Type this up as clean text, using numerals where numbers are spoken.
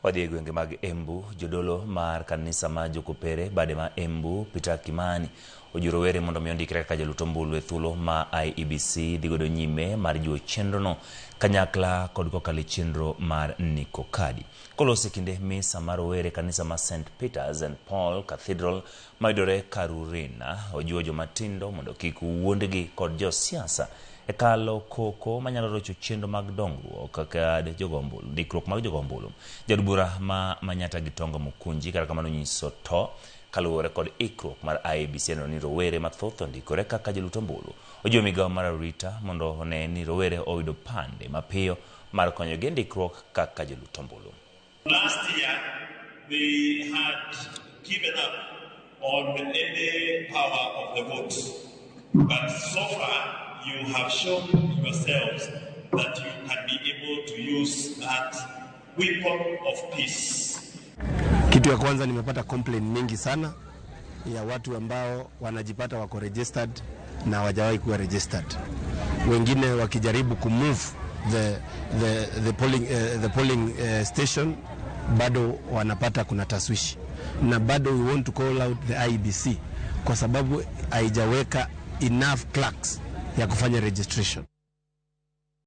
Wadhi e gwenge mag Embu, jodolo mar kanisa ma Jokopere bade ma Embu, Peter Kimani, ojiwo rowere mondo mi ondikre kaka jolut ombulu e thuolo ma IEBC dhi godo nyime mar jiwo chenro no kanyakla kod kokalo e chenro mar Niko Kadi. Koloso e kinde misa mar rowere kanisa ma St. Peters and Paul Cathedral mayudore Karurina, ojiwo jomatindo mondo kik wuondgi kod josiasa e kalo koko manyalo rocho chenro mag dongruok kod jogo ombulu, ndikruok mag jogo ombulu. Jaod bura ma Manyatta Gitonga Mukunji kata kamano nyiso to kaluwore kod ikruok mar IEBC neno ni rowere mathoth ondikore kaka jolut ombulu. Ojiwo migawo mar arita mondo one ni rowere oyudo pande mapiyo mar konyogi e ndikruok kaka jolut ombulu. Last year, they had given up on any power of the vote. But so far, you have shown yourselves that you can be able to use that weapon of peace. Kitu ya kwanza nimepata complaint mingi sana ya watu ambao wanajipata wako registered na hawajawahi kuwa registered. Wengine wakijaribu kumove the polling station bado wanapata kuna tashwishi, na bado we want to call out the IEBC kwa sababu haijaweka enough clerks ya kufanya registration.